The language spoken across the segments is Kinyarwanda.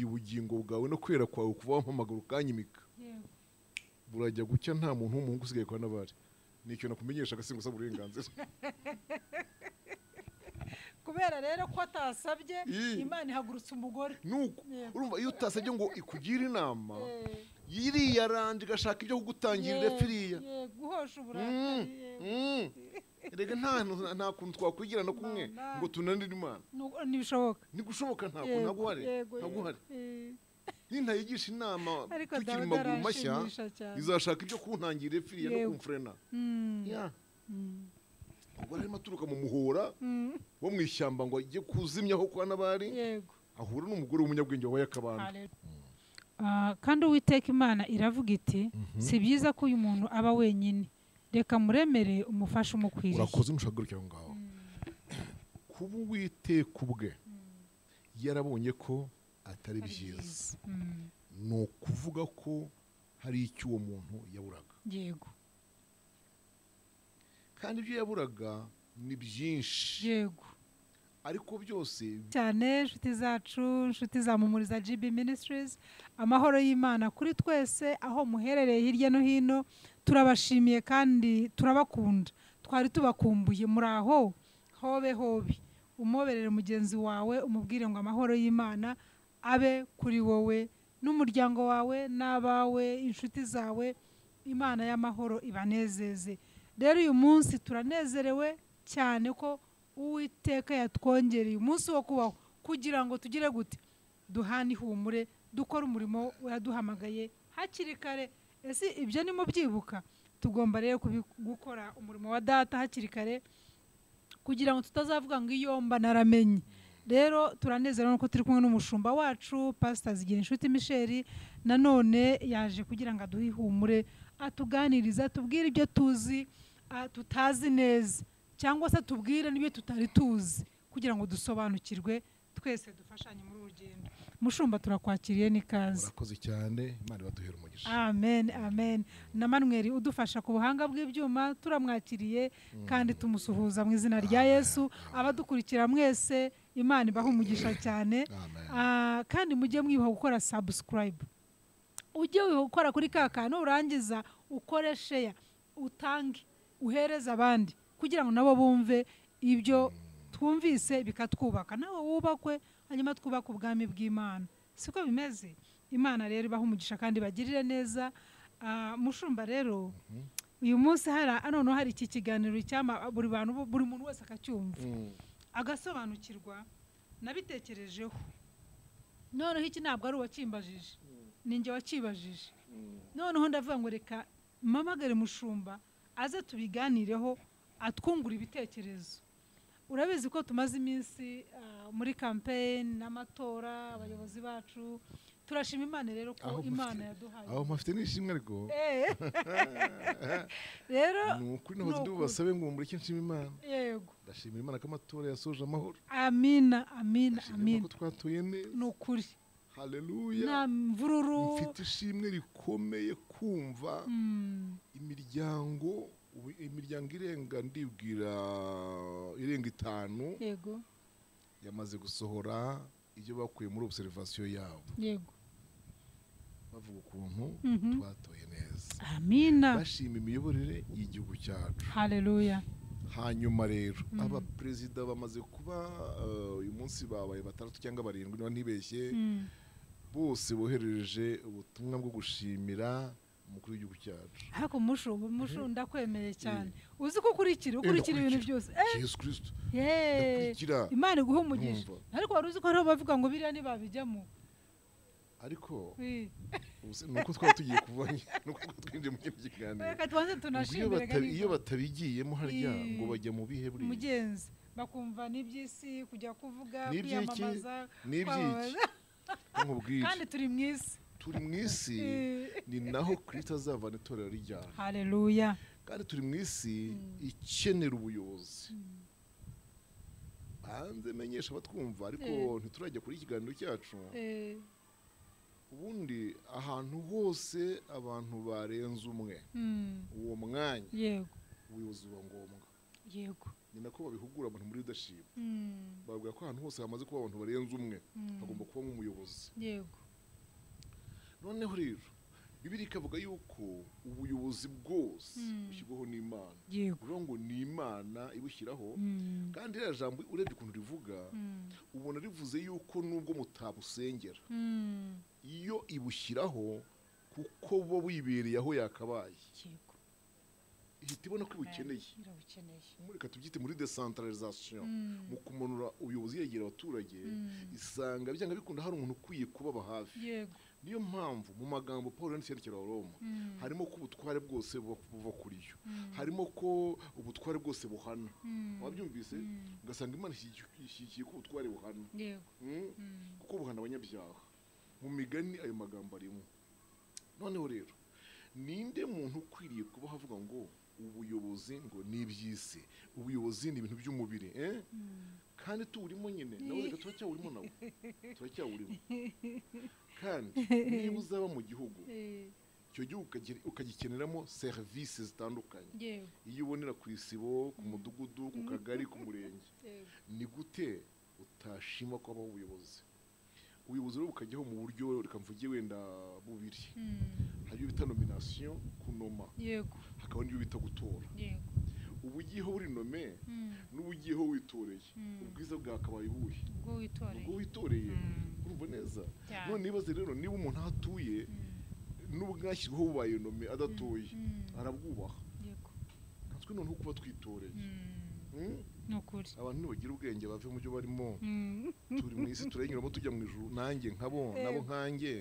Ubugingo bwawe no kwera kwawe kuva wampamagara ukanyimika, burajya gucya nta muntu w'umuhungu usigaye kwa Nabali. Ni icyo nakumenyesha, agasingo usaba uburenganzira. Kubera rero ko atasabye, Ii. Imana ihagurutsa umugore. Nuko urumva, iyo utasabye ngo ikugire inama, yiriyaranje igashaka ibyo kugutangirira epfiriya. Guhosha uburakari, yego. Erega nta kuntu twakwigira no kumwe Imana. ngo tunanire Imana. Ntibishoboka. Ntigushoboka, nta kuntu, ntabwo uhari, ntabwo uhari. Nintayigisha inama Ariko tukiri mu Dawidi maguru mashya, aranshimisha cyane. izashaka ibyo kuntangira epfiriya no kumfrena. Ya. Ubwo arimo aturuka mu muhora wo mu ishyamba ngo ajye kuzimyaho kwa Nabali, ahura n'umugore w'umunyabwenge wabaye akabanda. Haleluya. Kandi Uwiteka Imana iravuga iti: "Si byiza ko uyu muntu aba wenyine, reka muremere umufasha umukwiriye." Urakoze, mushaka aho ngaho. Kuba Uwiteka ubwe yarabonye ko atari Ari byiza, byiza. Ni ukuvuga ko hari icyo uwo muntu yaburaga. Kandi ibyo yaburaga ni byinshi, ariko byose Cyane, inshuti zacu, inshuti za Mumuriza GB Ministries, amahoro y'Imana kuri twese aho muherereye hirya no hino. Turabashimiye kandi turabakunda, twari tubakumbuye. Muri aho hobe hobe, umoberere mugenzi wawe, umubwire ngo amahoro y'Imana abe kuri wowe n'umuryango wawe n'abawe, inshuti zawe. Imana y'amahoro ibanezeze. Rero uyu munsi turanezerewe cyane ko Uwiteka yatwongereye umunsi wo kubaho kugira ngo tugire gute? Duhane ihumure, dukore umurimo yaduhamagaye hakiri kare. Ese ibyo ni mubyibuka? Tugomba rero gukora umurimo wa Data hakiri kare kugira ngo tutazavuga ngo iyo mba naramenye. Rero turanezerewe nuko turi kumwe n'umushumba wacu, Pasita Zigira Inshuti Michel. Nanone yaje kugira ngo aduhe ihumure, atuganirize, atubwire ibyo tuzi, tutazi neza, cyangwa se tubwire n'ibyo tutari tuzi kugira ngo dusobanukirwe twese, dufashanye muri uru rugendo. Mushumba, turakwakiriye n'ikaze. Urakoze cyane, Imana ibaduhera umugisha. Amen, amen. Na Manuel udufasha ku buhanga bw'ibyuma turamwakiriye kandi tumusuhuza mu izina rya Amen. Yesu. Abadukurikira mwese, Imana ibaha umugisha cyane. Amen. Kandi mujye mwibuka gukora subscribe, ujye wibuka gukora kuri ka kantu, urangiza ukore share, utange, uhereze abandi kugira ngo nabo bumve ibyo twumvise bikatwubaka, nawe wubakwe, hanyuma twubake ubwami bw'Imana. Siko bimeze? Imana rero ibaha umugisha kandi bagirire neza. Mushumba, rero uyu munsi hari noneho hari iki kiganiro cyama buri bantu, buri muntu wese akacyumva, agasobanukirwa. Nabitekerejeho, noneho iki ntabwo ari uwakimbajije, ni njye wakibajije. Noneho ndavuga ngo reka mpamagare mushumba aze tubiganireho, atwungura ibitekerezo. Urabizi ko tumaze iminsi muri campaign n'amatora, abayobozi bacu. Turashima Imana rero ko Aho Imana yaduhaye aho mpafite n'ishimwe ariko. Rero Ni ukuri, nahoze ndi ni ukuri. bubasabe ngo mureke nshima Imana. Ndashimira Imana ko amatora yasoje amahoro. Amina, amina. Ndashimira Imana Amina. ko twatuye neza. Ni ukuri. Haleluya. Nta mvururu. Mfite ishimwe rikomeye kumva imiryango, ubu imiryango irenga, ndibwira irenga 5, yamaze gusohora ibyo bakuye muri observation yabo, bavuga ukuntu twatoye neza, Amina. bashima imiyoborere y'igihugu cyacu. Haleluya. Hanyuma rero abaperezida bamaze kuba, uyu munsi babaye batandatu cyangwa barindwi niba ntibeshye, bose boherereje ubutumwa bwo gushimira umukuru w'igihugu cyacu. Ariko mushu, ndakwemeye cyane. Uzi ko ukurikira ibintu Ndakurikira. byose. Yesu Kristo, ndakurikira. Imana iguha umugisha. Numva. Ariko wari uzi ko hariho bavuga ngo biriya ntibabijyamo? Ariko ubu se nuko twaba tugiye kuva, nuko twaba twinjiye mu kindi kiganiro. Reka tubanze Ngo iyo tunashimire. iyo batabigiyemo harya ngo bajya mu bihe buriya? Mugenzi, bakumva n'iby'isi, kujya kuvuga, N'iby'iki? kwiyamamaza, N'iby'iki? kwamamaza. Nkubwire. Kandi turi mu isi. Turi mu isi, ni naho Kristo azavana itorero rijyana. Haleluya. Kandi turi mu isi ikenera ubuyobozi. Hanze menyesha abatwumva, ariko ntiturajya kuri ikiganiro cyacu. Ubundi ahantu hose abantu barenze umwe, uwo mwanya ubuyobozi buba ngombwa. Ni nako babihugura abantu muri leadership. Babwira ko ahantu hose hamaze kuba abantu barenze umwe hagomba kubamo umuyobozi. Yego. Noneho rero Bibiliya ikavuga yuko ubuyobozi bwose bushyirwaho n'Imana. Yego. Uvuga ngo ni Imana ibushyiraho. Kandi ririya jambo urebye ukuntu rivuga, ubona rivuze yuko nubwo mutabusengera, iyo ibushyiraho kuko bo wibereye aho yakabaye. Yego. Ihita ibona ko ibukeneye. Irabukeneye. Reka tubyite muri decentralisation, mu kumanura ubuyobozi yegera abaturage, isanga byanga bikunda hari umuntu ukwiye kubaba hafi. Yego. Niyo mpamvu mu magambo Paul yanditse yandikira Abaroma, harimo ko ubutware bwose buva kuri yo, harimo ko ubutware bwose buhana. Wabyumvise? Ugasanga Imana ishyigikiye ko ubutware buhana. Yego. Kuko buhana abanyabyaha. Mu migani ayo magambo arimo. Noneho rero ninde muntu ukwiriye kuba avuga ngo ubuyobozi ngo ni iby'isi, ubuyobozi ni ibintu by'umubiri, Kandi tuwurimo nyine, nawe reka turacyawurimo, nawe turacyawurimo. Kandi niba uzaba mu gihugu, icyo gihugu ukagikeneramo serivisi zitandukanye, iyo ubonera ku isibo, ku mudugudu, ku kagari, ku murenge, ni gute utashima ko habaho ubuyobozi? Ubuyobozi rero bukajyaho mu buryo, reka mvuge wenda bubiri. Hari ibyo bita nomination, kunoma. Yego. Hakaba n'ibyo bita gutora. Yego. Ubugiyeho buri nome, n'ubugiyeho witoreye, ubwiza bwakabaye ubuhe? Ubwo witoreye. Ubwo witoreye. Urumva neza? None nibaze rero niba umuntu aho atuye, n'ubwashyirwaho bubaye nome adatoye, arabwubaha. Yego. Natwe noneho kuba twitoreye. Nukuri. Abantu nibagira ubwenge bave mu byo barimo. Turi mu isi turayinyuramo tujya mu ijuru, nanjye nkabo, nabo nkanjye.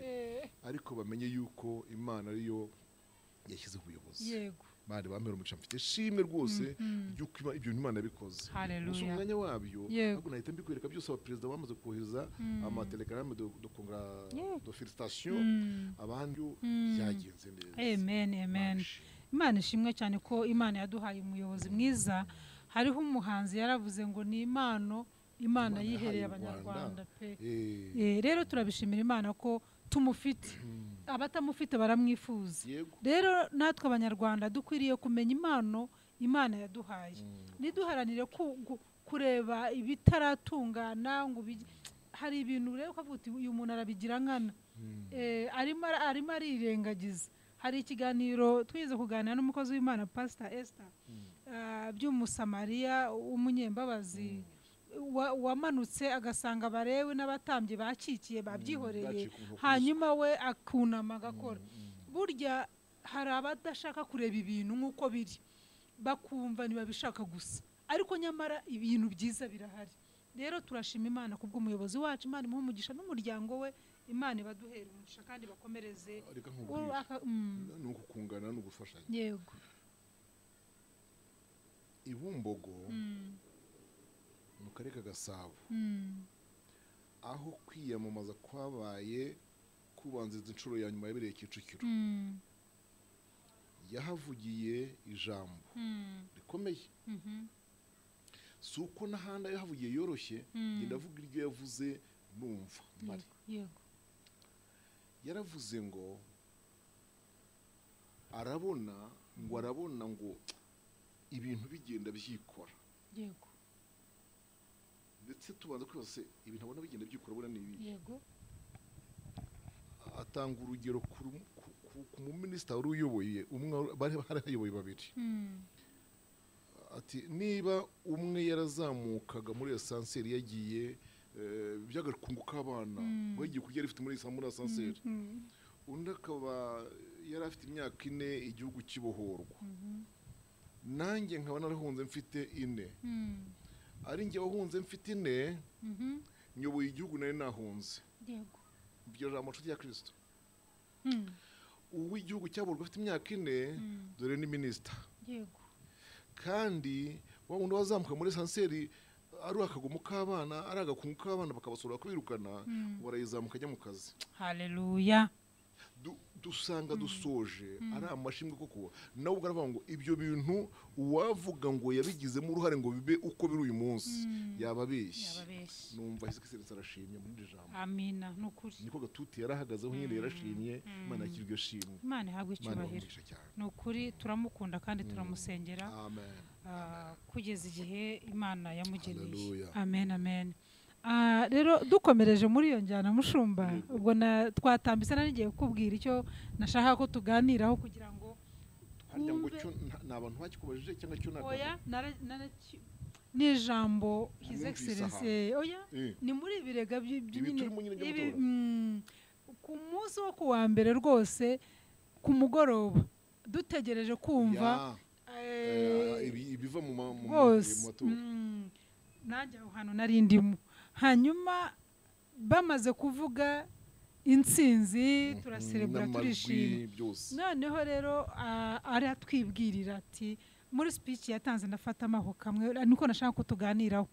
Ariko bamenye yuko Imana ariyo yashyize ubuyobozi. Yego. Bari bamera umuca, mfite shimwe rwose ry'uko ibyo Imana yabikoze. Haleluya. Umwanya wabyo, ahubwo nahita mbikwereka byose. Abaperezida bamaze kohereza amatelegramme de congrès de félicitations, abandi byagenze neza. Amen, amen. Imana ishimwe cyane ko Imana yaduhaye umuyobozi mwiza. Hariho umuhanzi yaravuze ngo ni impano Imana yihereye Abanyarwanda pe. Rero turabishimira Imana ko tumufite. Abatamufite baramwifuza. Rero natwe Abanyarwanda dukwiriye kumenya impano Imana yaduhaye. Niduharanire kureba ibitaratungana ngo hari ibintu rero ukavuga uti uyu muntu arabigira nkana. Arimo arirengagiza. Hari ikiganiro twize kuganira n'umukozi w'Imana Pastor Esther by'Umusamariya w'umunyembabazi wamanutse agasanga barewe n'abatambye bakikiye babyihoreye, hanyuma we akunama agakora. Burya hari abadashaka kureba ibintu nk'uko biri, bakumva ntibabishaka gusa, ariko nyamara ibintu byiza birahari. Rero turashima Imana kubw'umuyobozi wacu, Imana imuhe umugisha n'umuryango we, Imana ibaduhere umugisha kandi bakomereze. Ni ukukungana no gufashanya. Yego. Ibumbogo mu karere ka Gasabo, aho kwiyamamaza kwabaye kubanziriza inshuro ya nyuma yabereye Kicukiro, yahavugiye ijambo rikomeye. Si uko n'ahandi yahavugiye yoroshye, ngenda avuga iryo yavuze numva mpari. Yego. Yaravuze ngo arabona ngo ibintu bigenda byikora. Yego. Ndetse tubanza kwibaza se ibintu abona bigenda byikora bura ni ibi. Yego. Atanga urugero ku muminisita wari uyoboye umwe, bari hayoboye babiri. Ati niba umwe yarazamukaga muri esanseri yagiye by'agakungu k'abana, bagiye kurya rifite muri esanseri, undi akaba yari afite imyaka 4 igihugu kibohorwa, nanjye nkaba narahunze mfite 4, ari njye wahunze mfite 4, nyoboye igihugu nari nahunze. Yego. Ibyo jambo nshuti ya Kristo. Uw'igihugu cyaborwa afite imyaka 4, dore ni minisita. Yego. Kandi wa wundi wazamuka muri esanseri ari akagumu k'abana, ari agakungu k'abana, bakabasura bakabirukana, barayizamuka ajya mu kazi. Haleluya. Dusanga dusoje ari amashimwe koko, nawe ubwo aravuga ngo ibyo bintu uwavuga ngo yabigizemo uruhare ngo bibe uko biri uyu munsi yaba abeshye. Numva His Excellency arashimye muri iri jambo. Amina, nukuri. Niko Gatuti yarahagazeho nyine, yarashimye. Imana yakira iryo shimwe. Imana ihabwe Imana icyubahiro. ibahe cyane. Ni ukuri turamukunda kandi turamusengera. Amen. Kugeza igihe Imana yamugeneye. Hallelujah. Amen, amen. Rero dukomereje muri iyo njyana, mushumba, ubwo twatambise, nari kukubwira icyo nashaka ko tuganiraho kugira ngo Harya ngo twumve. Cyo ni abantu bakikubajije cyangwa cyo ntabwo? Oya, ni ijambo His Wumvise Excellency, oya, ni muri ibirega Ibi nyine turimo nyine by'amatora. Ku munsi wo ku wa mbere rwose ku mugoroba dutegereje kumva Ya, ibiva mu rwose mu matora. Nanjye aho hantu nari ndimo, hanyuma bamaze kuvuga intsinzi turaserebura, N'amajwi turishima. byose. Noneho rero aratwibwirira ati muri speech yatanze, ndafata amaho kamwe niko nashaka ko tuganiraho,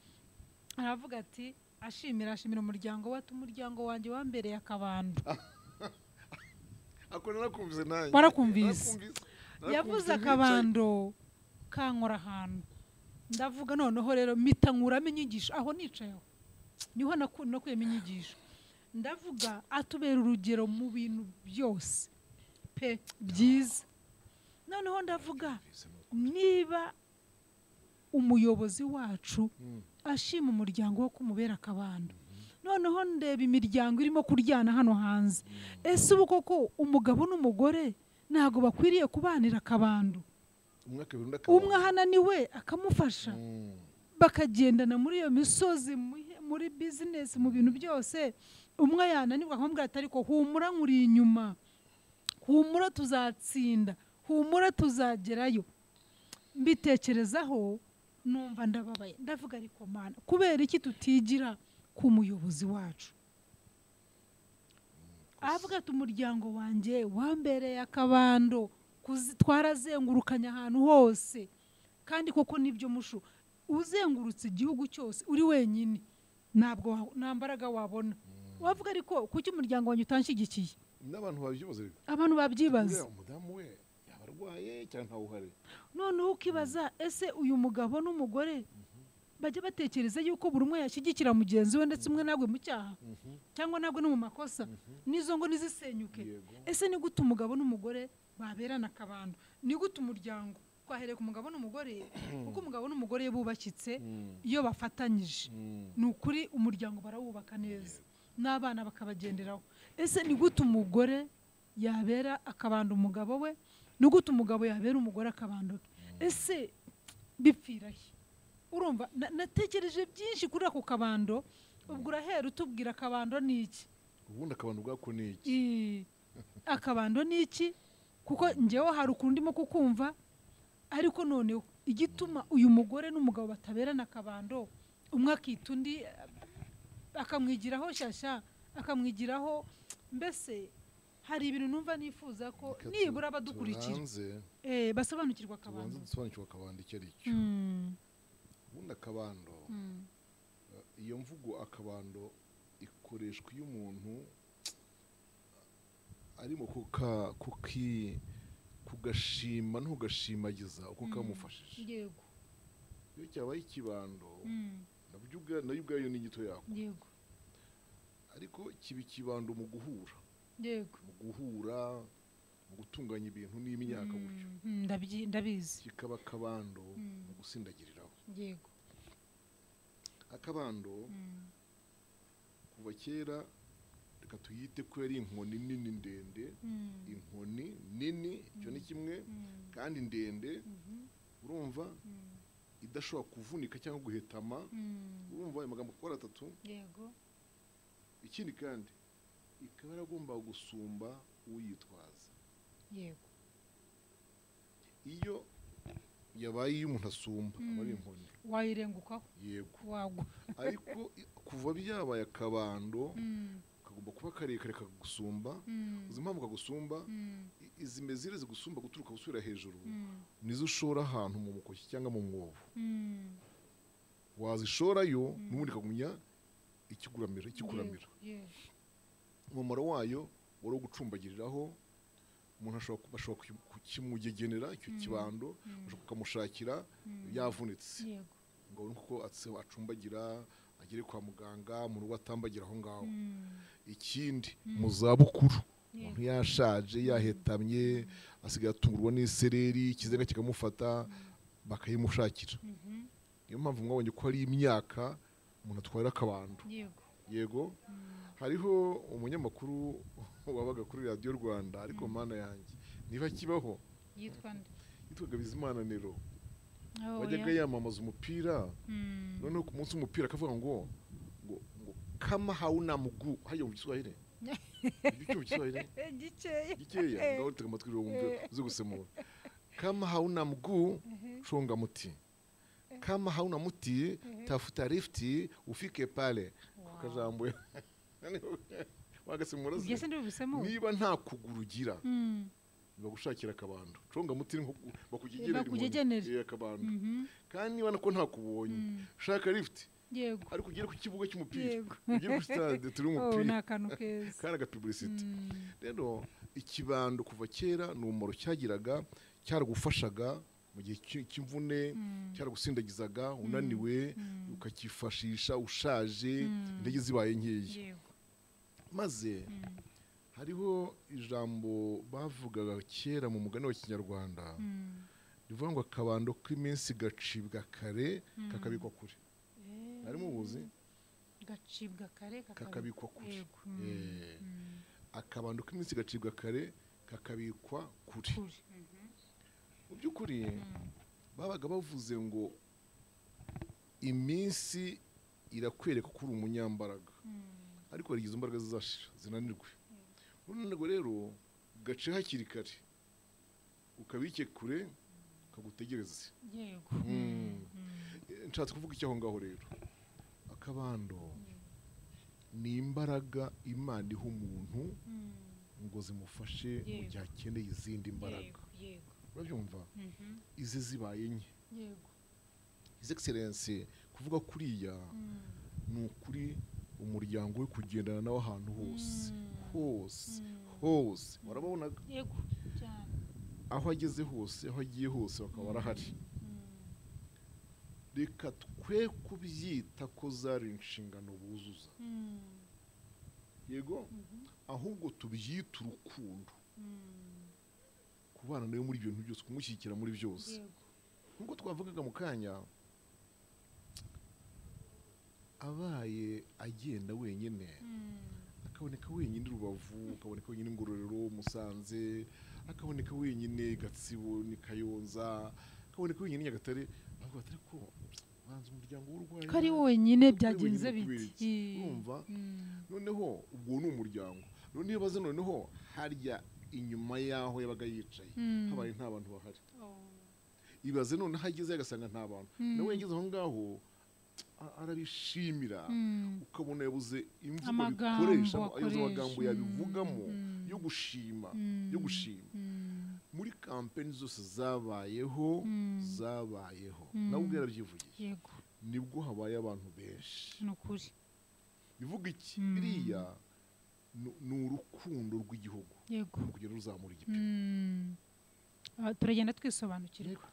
aravuga ati ashimira umuryango we, ati umuryango wanjye wambereye akabando. Ako narakumvise nanjye. Warakumvise? Narakumvise. Yavuze Narakumvise. Akabando kankora ahantu, ndavuga noneho rero mpita nkuramo inyigisho aho nicayeho, niho nakuyemo inyigisho. Ndavuga atubera urugero mu bintu byose pe byiza. Noneho ndavuga Nicaye. niba umuyobozi wacu ashima umuryango wo kumubera akabando, noneho ndeba imiryango irimo kuryana hano hanze, ese ubu koko umugabo n'umugore ntabwo bakwiriye kubanira akabando? Umwe akabera undi akabando. Umwe ahananiwe akamufasha, bakagendana muri iyo misozi, muri bizinesi, mu bintu byose. Umwe yananirwa akamubwira ati ariko humura, nkuri inyuma, humura tuzatsinda, humura tuzagerayo. Mbitekerezaho numva ndababaye, ndavuga ariko Mana, kubera iki tutigira ku muyobozi wacu? Avuga ati umuryango wanjye wambereye akabando, twarazengurukanye ahantu hose. Kandi koko nibyo mushu, uzengurutse igihugu cyose uri wenyine ntabwo nta mbaraga wabona. Wavuga ariko kuki umuryango wanjye utanshyigikiye? N'abantu babyibaza rero. Abantu babyibaza. Uriya umudamu we yaba arwaye cyangwa ntawe uhari? Noneho ukibaza, ese uyu mugabo n'umugore bajya batekereza yuko buri umwe yashyigikira mugenzi we, ndetse umwe nagwe mu cyaha cyangwa nagwe no mu makosa, n'izo ngo nizisenyuke? Ese ni gute umugabo n'umugore baberana akabando? Ni gute umuryango, twahereye ku mugabo n'umugore, kuko umugabo n'umugore iyo bubakitse, iyo bafatanyije, ni ukuri umuryango barawubaka neza n'abana bakabagenderaho. Ese ni gute umugore yabera akabando umugabo we? Ni gute umugabo yabera umugore akabando ke? Ese bipfira he? Urumva natekereje byinshi kuri ako kabando. Ubwo urahera utubwira akabando ni iki? Ubundi akabando ubwako ni iki? Akabando ni iki? Kuko njyewe hari ukuntu ndimo kukumva, ariko noneho igituma uyu mugore n'umugabo bataberana akabando, umwe akita undi, akamwigiraho shyashya, akamwigiraho, mbese hari ibintu numva nifuza ko Reka nibura abadukurikira basobanukirwa tubanze akabando. Dusobanukirwe akabando icyo ari cyo. Ubundi akabando, iyo mvugo akabando ikoreshwa iyo umuntu arimo kugashima ntugashimagiza uko kamufashije. Iyo cyabaye ikibando, nayo ubwayo ni inyito yako. Ariko kiba ikibando mu guhura. Mu guhura, mu gutunganya ibintu n'imyaka gutyo. Ndabizi. Kikaba akabando mu gusindagiriraho. Akabando kuva kera, reka tuyite ko yari inkoni nini ndende. Inkoni nini, icyo ni kimwe, kandi ndende, urumva, idashobora kuvunika cyangwa guhetama. Urumva ayo magambo uko ari atatu. Ikindi kandi ikaba yaragomba gusumba uyitwaza. Iyo yabaye iyo umuntu asumba, aba ari inkoni. Wayirengukaho. Yego. Wagwa. Ariko kuva byabaye akabando, kagomba kuba karekare kagusumba. Uzi impamvu kagusumba? Izi mezire zigusumba guturuka gusubira hejuru, nizo ushora ahantu mu mukoki cyangwa mu mwobo. Wazishorayo n'ubundi kagumya ikiguramira, ikikuramira. Umumaro wayo wari uwo gucumbagiriraho, Umuntu bashobora kukimugegenera icyo kibando, bashobora kukamushakira yavunitse, ngo abone uko acumbagira agere kwa muganga, mu rugo atambagira aho ngaho. Ikindi, mu zabukuru, umuntu yashaje, yahetamye, asigaye atungurwa n'isereri, ikizenga kikamufata, bakayimushakira. Niyo mpamvu mwabonye ko hari imyaka umuntu atwara akabando. Yego. Hariho umunyamakuru wabaga kuri Radiyo Rwanda, ariko mana yanjye niba kibaho, Yitwa nde? Yitwaga Bizimana Nero. Oh, wajyaga yeah. yamamaza umupira, noneho ku munsi w'umupira akavuga ngo "Kama hauna mguu", hajya mu Kiswahili. Ibyo mu Kiswahili Gikeya. Gikeya. Ngaho tega amatwi rero wumve, uze gusemura. "Kama hauna mguu, chonga muti. Kama hauna muti, tafuta lifti ufike pale." Kajambo wagasemura Ibyo se? Se ndibubisemure? Niba nta kuguru ugira, bagushakira akabando. Conga muti ni nko bakugegerera inkoni. Bakugegenere. Akabando. Kandi niba nako ntakubonye, shaka lift, ariko ugere ku kibuga cy'umupira, ugere ku stade turi Oh, ni umupira. akantu keza. Kari agapublicity. Rero ikibando kuva kera ni umumaro cyagiraga, cyaragufashaga mu gihe cy'imvune, cyaragusindagizaga unaniwe, ukakifashisha ushaje, intege zibaye nkeya. Maze hariho ijambo bavugaga kera mu mugani wa Kinyarwanda rivuga ngo akabando k'iminsi gacibwa kare, kakabikwa kure. Nari mubuzi? Gacibwa kare, kakabikwa kure. Akabando k'iminsi gacibwa kare, kakabikwa kure. Kure. Mu by'ukuri babaga bavuze ngo iminsi irakwereka ko uri umunyambaraga, ariko hari igihe izo mbaraga zizashira, zinanirwe. Unanirwa rero, gace hakiri kare, ukabike kure, kagutegereze. Nshatse kuvuga icyo aho ngaho rero, akabando ni imbaraga Imana iha umuntu ngo zimufashe mu gihe akeneye izindi mbaraga. yego yego Urabyumva? Izi zibaye nke, His Excellency kuvuga kuriya, ni ukuri umuryango we kugendana nawe ahantu hose, hose hose warababonaga. Yego, cyane. Aho ageze hose, aho agiye hose, bakaba barahari. Reka twe kubyita ko zari inshingano buzuza, yego, ahubwo tubyite urukundo, kubana nawe muri ibyo bintu byose, kumushyigikira muri byose. Nk'uko twavugaga mu kanya, abaye agenda wenyine, akaboneka wenyine i Rubavu, akaboneka wenyine i Ngororero, Musanze, akaboneka wenyine Gatsibo ni Kayonza, akaboneka wenyine Nyagatare, bavuga bati ariko banza umuryango w'urwaye Ko ari wenyine ko ari byagenze wenyine kubera biti? iki? Urumva? Noneho ubwo ni umuryango. Noneho baze, noneho harya inyuma y'aho yabaga yicaye habaye nta bantu bahari. Ibaze noneho ageze agasanga nta bantu. Nawe yageze aho ngaho arabishimira, ukabona yabuze imvugo Amagambo bikoresha, yabuze akoresha. amagambo yabivugamo yo gushima, yo gushima. Muri kampeni zose zabayeho, zabayeho, nawe ubwe yarabyivugiye, nibwo habaye abantu benshi. Ni ukuri. Bivuga iki? Biriya ni urukundo rw'igihugu mu kugenda ruzamura igipimo. Ah, turagenda twisobanukirwa. Yego.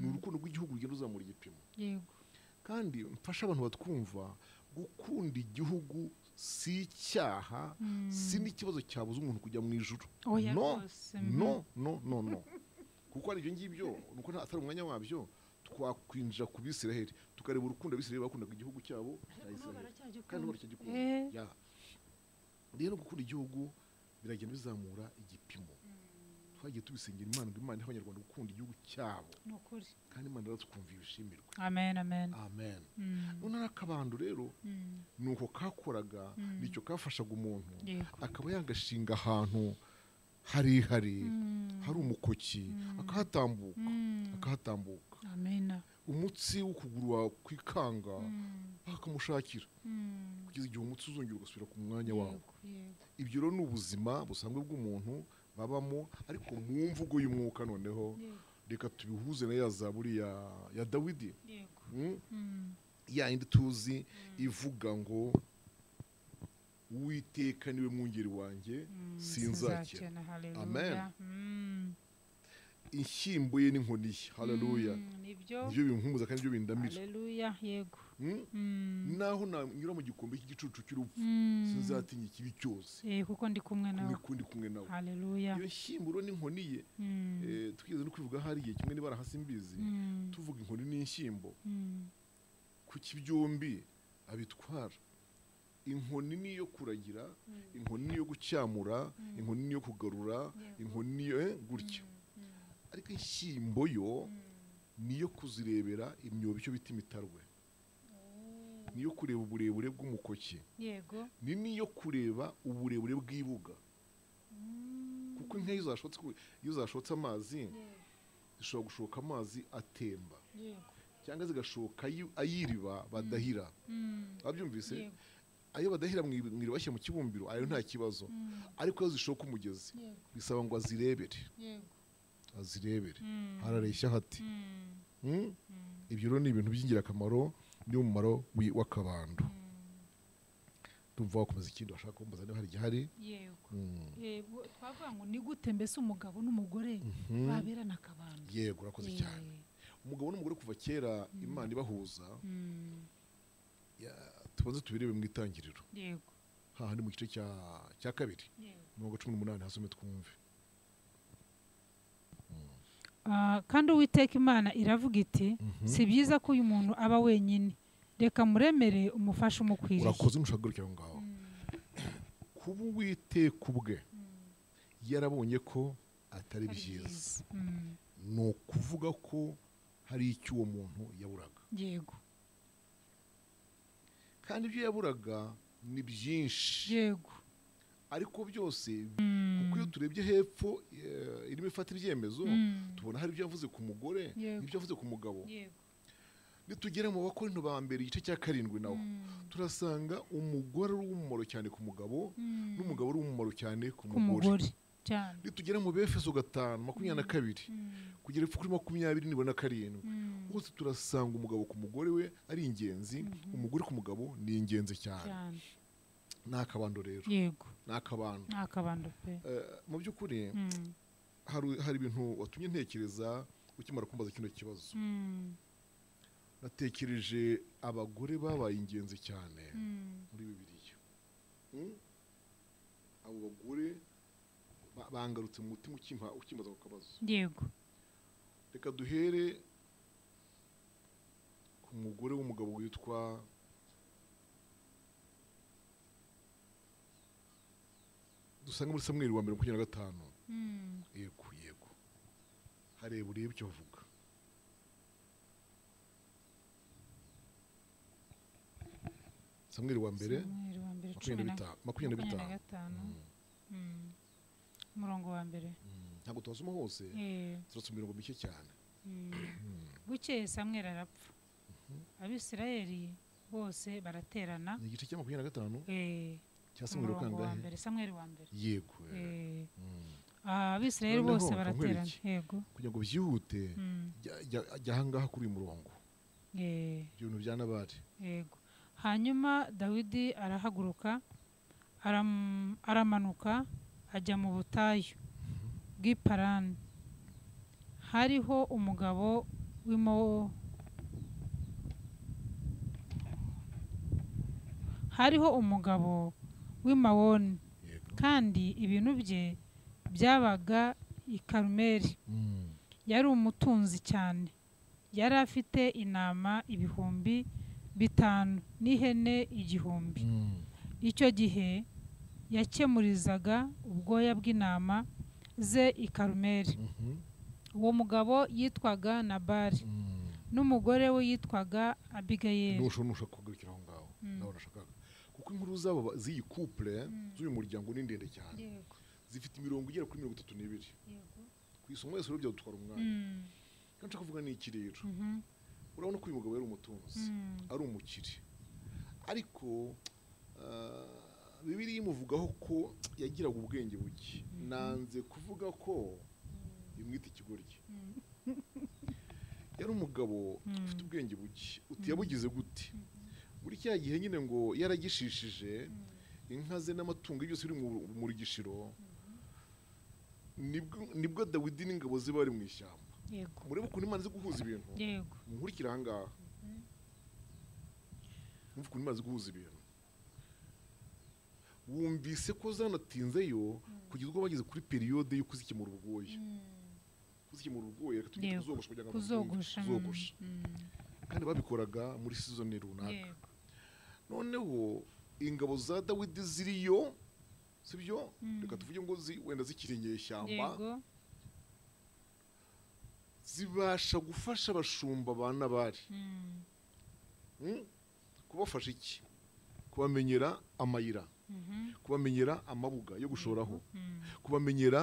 Ni urukundo rw'igihugu rugenda ruzamura igipimo. Kandi mfasha abantu batwumva, gukunda igihugu si icyaha, si n'ikibazo cyabuza umuntu kujya mu ijuru. Oya No, rwose. no, no, no, no, kuko ari ibyo ngibyo, nuko atari umwanya wabyo. Twakwinjira ku Bisiraheli, tukareba urukundo Abisiraheli bakundaga igihugu cyabo cya Ariko nabo Isiraheli, baracyagikunda. kandi baracyagikunda. Ya. Rero gukunda igihugu biragenda bizamura igipimo. Twagiye tubisengera Imana ngo Imana ihe Abanyarwanda gukunda igihugu cyabo, Ni ukuri. kandi Imana iratwumva, ibishimirwe. Amen, amen. Amen. Noneho akabando rero ni uko kakoraga, nicyo kafashaga umuntu, akaba yagashinga ahantu harehare, hari umukoki, akahatambuka, akahatambuka. Amen. Umutsi w'ukuguru wakwikanga, bakamushakira kugeza igihe umutsi uzongera ugasubira ku mwanya wawo. Yego, yego. Ibyo rero ni ubuzima busanzwe bw'umuntu babamo, ariko mu mvugo y'umwuka noneho, reka tubihuze na ya zaburi ya Dawidi, Ya yindi tuzi ivuga ngo Uwiteka niwe mwungeri wanjye sinzakena. Amen. Inshyimbo ye n'inkoni ye. Haleluya. Nibyo bimpumuza kandi nibyo bindamira. Haleluya. Yego. Naho nanyura mu gikombe cy'igicucu cy'urupfu sinzatinya ikibi cyose, kuko ndi kumwe nawe. Ndi kumwe nawe. Haleluya. Iyo nshyimbo n'inkoni ye, twigeze no kwivuga hari igihe kimwe niba hasi mbizi, tuvuga inkoni n'inshyimbo, kuki byombi abitwara. Inkoni niyo kuragira, inkoni niyo gucyamura, inkoni niyo kugarura, inkoni niyo gutya. Ariko inshyimbo yo niyo kuzirebera imyobo, icyo bita imitarwe, niyo kureba uburebure bw'umukoki. Yego. Ni niyo kureba uburebure bw'ibuga. Kuko inka iyo zashotse amazi zishobora gushoka amazi atemba. Yego. Cyangwa zigashoka ayiriba badahira. Abyumvise? Ayo badahira mu iriba bashyira mu kibumbiro, ayo nta kibazo. Ariko iyo zishoka umugezi bisaba ngo azirebere. Yego. Azirebere. Harareshya hati. Ibyo rero ni ibintu by'ingirakamaro n'umumaro w'akabando. Ndumva wakomeza ikindi washaka kumbaza niba hari igihari. Yego. Yego, twavuga ngo ni gute mbese umugabo n'umugore baberana akabando? Yego, urakoze cyane. Umugabo n'umugore kuva kera Imana ibahuza. Tubanze tubirebe mu itangiriro. Yego. Hahandi mu gice cya kabiri. Yego. 18 hasome twumve. Kandi Uwiteka Imana iravuga iti, si byiza ko uyu muntu aba wenyine, reka muremere umufasha umukwiriye. Urakoze mushaka aho ngaho. Kuba Uwiteka ubwe yarabonye ko atari byiza, ni ukuvuga ko hari icyo uwo muntu yaburaga. Yego. Kandi ibyo yaburaga ni byinshi. Yego. Ariko byose kuko iyo turebye hepfo irimo ifata ibyemezo, tubona hari ibyo yavuze ku mugore n'ibyo yavuze ku mugabo. Nitugera mu Bakorinto ba mbere igice cya 7 naho turasanga umugore ari uw'umumaro cyane ku mugabo, n'umugabo ari uw'umumaro cyane ku mugore. Nitugera mu Befeso 5:22 kugera kuri 27 hose turasanga umugabo ku mugore we ari ingenzi, umugore ku mugabo ni ingenzi cyane. Nakabando rero. Yego. Nakabando. Nakabando pe. Mu by'ukuri hari ibintu watumye ntekereza ukimara kumbaza kino kibazo. Natekereje abagore babaye ingenzi cyane muri Bibiliya. Abo bagore bangarutse mu mutima ukimbaza ku kabazo. Yego. Reka duhere ku mugore w'umugabo witwa dusanga muri Samweli wa mbere 25. Yego, yego. Hareba urebe icyo avuga. Samweli wa mbere 25. Umurongo wa mbere. Ntabwo tubasoma hose. Turasoma imirongo mike cyane. Bukeye Samweli arapfa. Abisirayeli bose baraterana. Ni igice cya 25? Cya Samweli kangahe? Samweli wa mbere. Yego. Abisirayeli bose baraterana. Yego. Kugira ngo byihute jya ahangaha kuri uyu murongo. Ibyo bintu bya Nabali. Yego. Hanyuma Dawidi arahaguruka aramanuka ajya mu butayu bw'i Parani. Hariho umugabo w'i Mawoni, kandi ibintu bye byabaga i Karumeli. Yari umutunzi cyane, yari afite intama 5,000 n'ihene 1,000. Icyo gihe yakemurizaga ubwoya bw'intama ze i Karumeli. Uwo mugabo yitwaga Nabali, n'umugore we yitwaga Abigayeli. Nushaka kugarukira aho ngaho nawe nashakaga, kuko inkuru zabo z'iyi couple z'uyu muryango ni ndende cyane, zifite imirongo igera kuri 32. Ku isomo yose rero byadutwara umwanya. Kandi nshaka kuvuga ni iki rero, urabona ko uyu mugabo yari umutunzi, ari umukire, ariko Bibiliya imuvugaho ko yagiraga ubwenge buke. Nanze kuvuga ko imwita ikigoryi. Yari umugabo ufite ubwenge buke. Uti yabugize gute? Muri cya gihe nyine ngo yaragishishije, Inka ze n'amatungo byose biri mu rugishiro. Nibwo Dawidi n'ingabo ze bari mu ishyamba. Yego. Murebe ukuntu Imana izi guhuza ibintu. Yego. Nkurikira aha ngaha. Mwumve ukuntu Imana izi guhuza ibintu. Wumvise ko zanatinzeyo kugeza ubwo bageze kuri periyode yo kuzikemura ubwoya. Kuzikemura ubwoya reka tujye Yego. kuzogosha kugira ngo abantu Kuzogosha. kuzogosha. Kandi babikoraga muri season runaka. Yego. Noneho ingabo za Dawidi ziriyo, sibyo? Reka tuvuge ngo wenda zikiri inyeshyamba. Yego. Zibasha gufasha abashumba ba Nabali. Kubafasha iki? Kubamenyera amayira. Kubamenyera amabuga yo gushoraho. Kubamenyera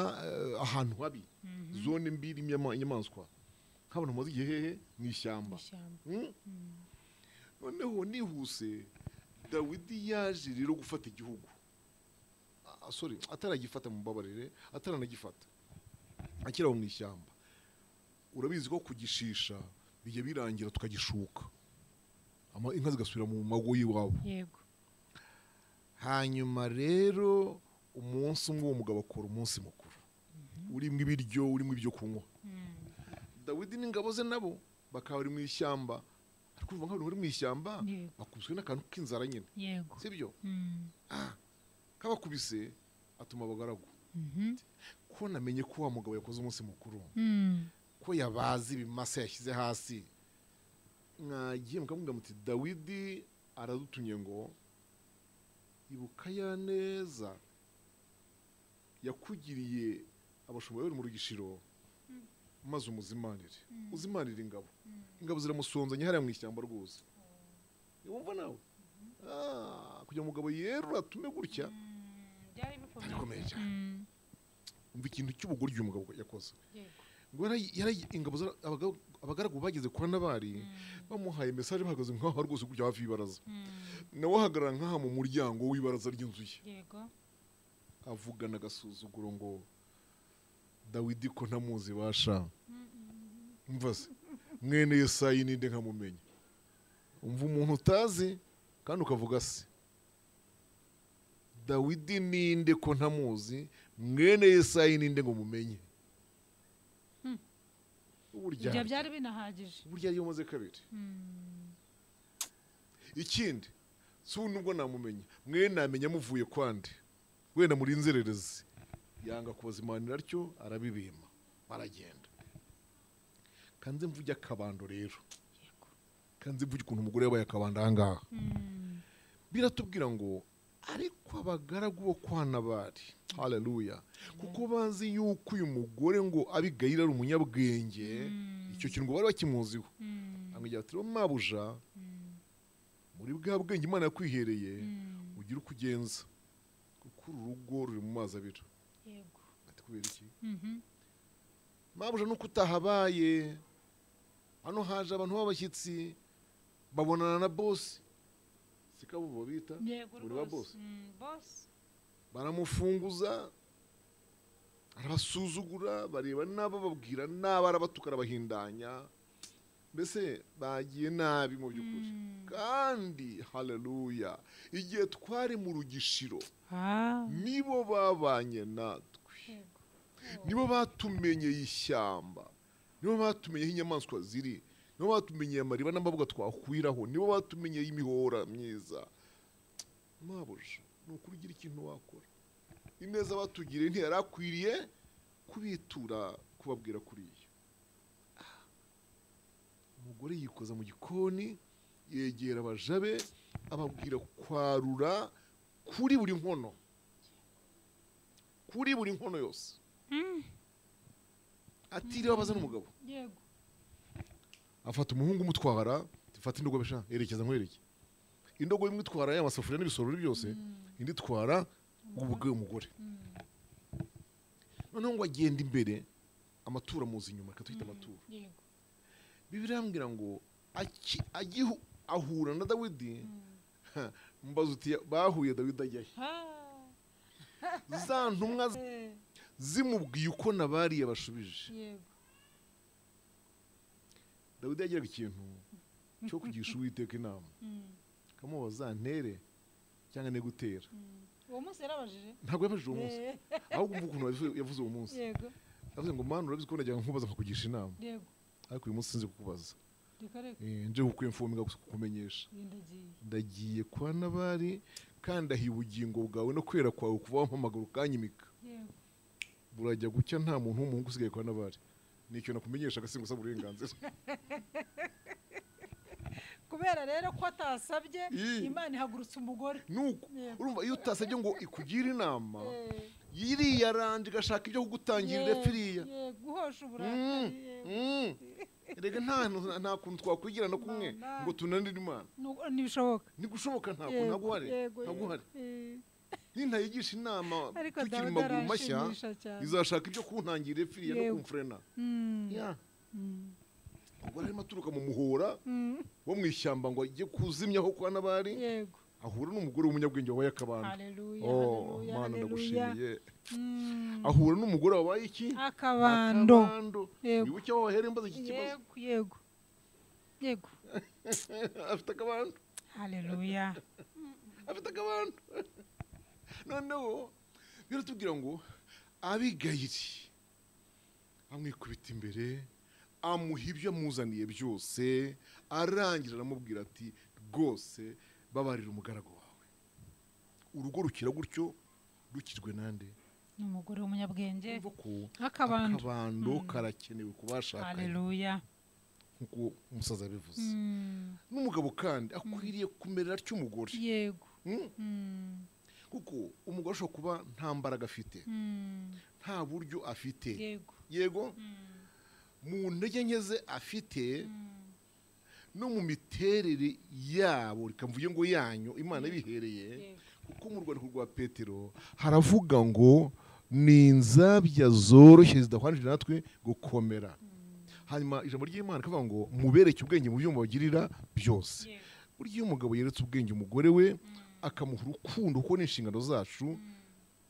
ahantu habi. Zone mbi irimo inyamaswa. Nk'abantu bamaze igihe hehe mu ishyamba. Noneho nihuse Dawidi yaje rero gufata igihugu. Sorry, ataragifata, mubabarire, ataranagifata. Akiri aho mu ishyamba. Urabizi ko kugishisha bijya birangira tukagishuka. Inka zigasubira mu mago y'iwabo. Yego. Hanyuma rero umunsi umwe uwo mugabo akora umunsi mukuru. Urimo ibiryo, urimo ibyo kunywa. Dawidi n'ingabo ze nabo bakaba bari mu ishyamba. Ariko urumva nk'abantu bari mu ishyamba bakubiswe n'akantu k'inzara nyine. Yego. Sibyo? Kabakubise atuma abagaragu. Ko namenye ko wa mugabo yakoze umunsi mukuru. Ko yabazi ibimasa yashyize hasi. Mwagiye mukamubwira muti Dawidi aradutumye ngo ibuka ya neza yakugiriye abashumba bari mu rugishiro maze umuzimanire. Uzimanire ingabo. Ingabo ziramusonzanya hariya mu ishyamba rwose. Wumva nawe? Kugira umugabo yerura atume gutya. Byari bikomeye. Bikomeye cyane. Umva ikintu cy'ubugoryi uyu mugabo yakoze. Yego. Ngo ingabo abagaragu bageze kwa Nabali bamuhaye message bahagaze nkaho rwose kujya hafi y'ibaraza. Nawe ahagarara nkaha mu muryango w'ibaraza ry'inzu ye. Yego. Avugana agasuzuguro ngo Dawidi ko ntamuzi basha. Umva se mwene Yesayi ninde nkamumenya. Umva umuntu utazi kandi ukavuga se. Dawidi ninde ko ntamuzi, mwene Yesayi ninde ngo mumenye. Ibyo byari binahagije. Burya iyo maze kabiri. Ikindi si nubwo namumenya, mwene namenya muvuye kwande. Wenda muri nzererezi. Yanga kubazimanira atyo arabibima. Baragenda. Kanze mvuge akabando rero. Yego. Kanze mvuge ukuntu umugore yabaye akabando aha ngaha. Biratubwira ngo ariko abagaragu bo kwa Nabali, haleluya, kuko bazi yuko uyu mugore ngo Abigayili ari umunyabwenge, icyo kintu ngo bari bakimuziho. Amwigira ati mabuja, muri bwa bwenge Imana yakwihereye, ugira uko ugenza, kuko uru rugo ruri mu mazi abira. Yego. Ati kubera iki? Mabuja nuko utahabaye, hano haje abantu b'abashyitsi babonana na boss. Sikabo bita Yego buri wa boss. Boss. Baramufunguza, arabasuzugura, bareba nabo babwira nabo, arabatuka, arabahindanya. Mbese bagiye nabi mu by'ukuri. Kandi haleluya, igihe twari mu rugishiro nibo babanye natwe. Nibo batumenyeye ishyamba, nibo batumenyeye inyamaswa ziri, nibo batumenyeye amariba n'amabuga twakwiraho, nibo batumenyeye imihora myiza. Mabuja, nukuri ugira ikintu wakora. Ineza batugiriye ntiyarakwiriye kubitura, kubabwira kuriya. Umugore yikoza mu gikoni, yegera abajabe, ababwira kwarura kuri buri nkono. Kuri buri nkono yose. Atiriwe abaza n'umugabo. Yego. Afata umuhungu umutwara, ifata indogobe sha, yerekeza nkwereke. Indogobe imwe itwara ya masafuriya n'ibisorori byose, indi itwara ubwe umugore. Noneho ngo agenda imbere, amatura muzi inyuma, reka twite amatura. Yego. Bibiliya irambwira ngo ahura na Dawidi, mbaza uti bahuye Dawidi ajya he? Za ntumwa zimubwiye uko Nabali yabashubije. Yego. Dawidi yagiraga ikintu cyo kugisha Uwiteka inama. Kamubaza ntere cyangwa ne gutera. Uwo munsi yarabajije? Ntabwo yabajije uwo munsi, ahubwo umva ukuntu yavuze uwo munsi. Yego. Yavuze ngo Mana urabizi ko najyaga nkubaza nkakugisha inama. Yego. Ariko uyu munsi sinzi kukubaza. Reka. Nje kukwimfuminga kukumenyesha. Ndagiye kwa Nabali kandi ahiye ubugingo bwawe no kwera kwawe kuva wampamagara ukanyimika. Yego. Burajya gucya nta muntu w'umuhungu usigaye kwa Nabali. Nicyo nakumenyesha agasingo usaba uburenganzira. Kubera rero ko atasabye Imana ihagurutse umugore. Nuko urumva iyo utasabye ngo ikugire inama yiriya ranje igashaka ibyo kugutangirira firiya. Guhosha uburakari. Rega nta kuntu twakwigira no kumwe ngo tunanire Imana. Ntibishoboka. Ntigushoboka ntabwo uhari. Nintayigisha inama tukiri mu maguru mashya izashaka ibyo kuntangirira firiya no kumfrena. Ubwo arimo aturuka mu muhora wo mu ishyamba ngo ajye kuzimyaho kwa Nabali. Yego. Ahura n'umugore w'umunyabwenge wabaye akabando. Haleluya. Oh, Mana ndagushimiye. Ahura n'umugore wabaye iki? Akabando. Yego. Wibuke aho wahereye mbaza iki kibazo. Yego. Yego. Afite akabando. Haleluya. Afite akabando. Noneho biratubwira ngo Abigayili amwikubita imbere, amuha ibyo amuzaniye byose, arangira aramubwira ati rwose babarira umugaragu wawe. Urugo rukira gutyo rukirwe nande? N'umugore w'umunyabwenge. Akabando. Akabando karakenewe kubashakanye. Haleluya. Nkuko umusaza yabivuze. N'umugabo kandi akwiriye kumerera atyo umugore. Yego. Kuko umugore ashobora kuba nta mbaraga afite, nta buryo afite. Yego. Yego. Mu ntege nke ze afite no mu miterere yabo, reka mvuge ngo yanyu Imana ibihereye, kuko mu rwandiko rwa Petero haravuga ngo ni inzabya zoroshye zidahwanije natwe gukomera. Hanyuma ijambo ry'Imana rikavuga ngo mubereke ubwenge mu byo mubagirira byose. Burya iyo umugabo yeretse ubwenge umugore we akamuha urukundo kuko ni inshingano zacu,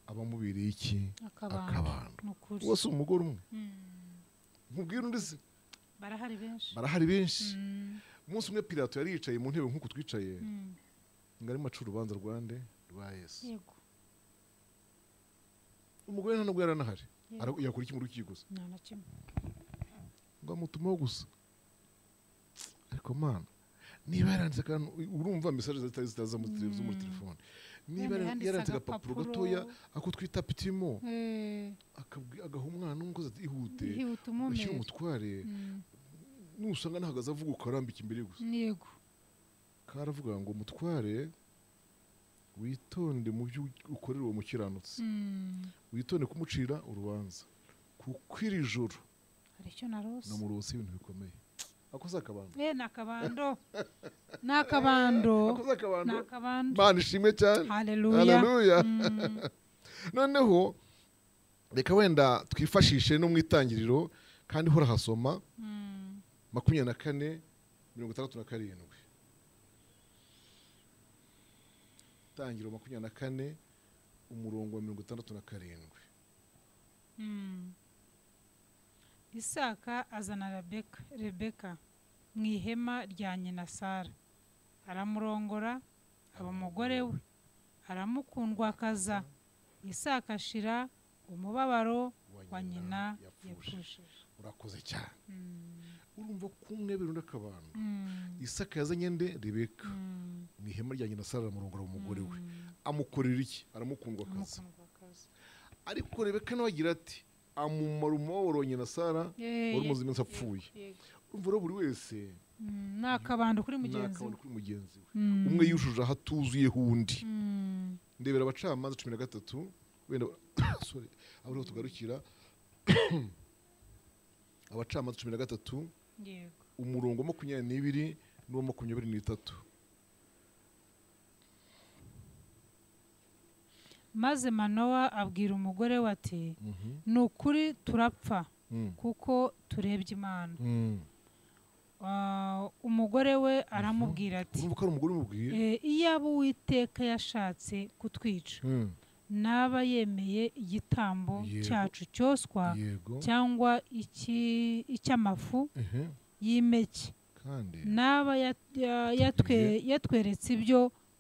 abamubereye iki? Akabando. Uwo si umugore umwe. Nkubwira undi se? Barahari benshi. Barahari benshi. Umunsi umwe Pilato yari yicaye mu ntebe nk'uko twicaye, ngo arimo aca urubanza rwande rwa Yesu. Yego. Umugore nta nubwo yaranahari. Yakora iki mu rukiko gusa? Nta na kimwe. Ngo amutumaho gusa. Ariko Mana, niba yaranditse akantu, urumva message zitaza muri telefone. Niba yaranditse agapapuro gatoya ako twita pitimo, agaha umwana w'umukozi ati ihute, ushyire umutware, nusanga nahagaze avuga ukarambika imbere gusa. Yego. Karavuga ngo mutware witonde mu byo ukorera uwo mukiranutsi, witonde kumucira urubanza, kuko iri joro hari icyo narose, namurose ibintu bikomeye. Akoze akabando. Nakabando. Nakabando. Akoze akabando. Nakabando. Mana ishimwe cyane. Haleluya. Haleluya. Noneho reka wenda twifashishe no mu itangiriro kandi hora hasoma 24:67. Itangiriro 24 umurongo wa 67. Isaka azana Rebeka mu ihema rya nyina Sara, aramurongora aba umugore we, aramukundwa akaza. Isaka ashira umubabaro wa nyina yapfushije. Urakoze cyane. Urumva kumwe birunda akabando. Isaka yazanye nde? Rebeka mu ihema rya nyina Sara, aramurongora umugore we. Amukorera iki? Aramukundwa akaza. Ariko Rebeka nawe agira ati amumara umubabaro wa nyina Sara wari umaze iminsi apfuye. Urumva rero buri wese ni akabando kuri mugenzi we. Umwe yujuje aho atuzuyeho undi. Ndebera Abacamanza 13 wenda sorry aho tugarukira. Abacamanza 13 yego, umurongo 22 n'uwa 23. Maze Manowa abwira umugore we ati ni ukuri turapfa kuko turebye Imana. Umugore we aramubwira ati iyaba Uwiteka yashatse kutwica naba yemeye igitambo cyacu cyoswa cyangwa icy'amafu y'impeke, naba yatweretse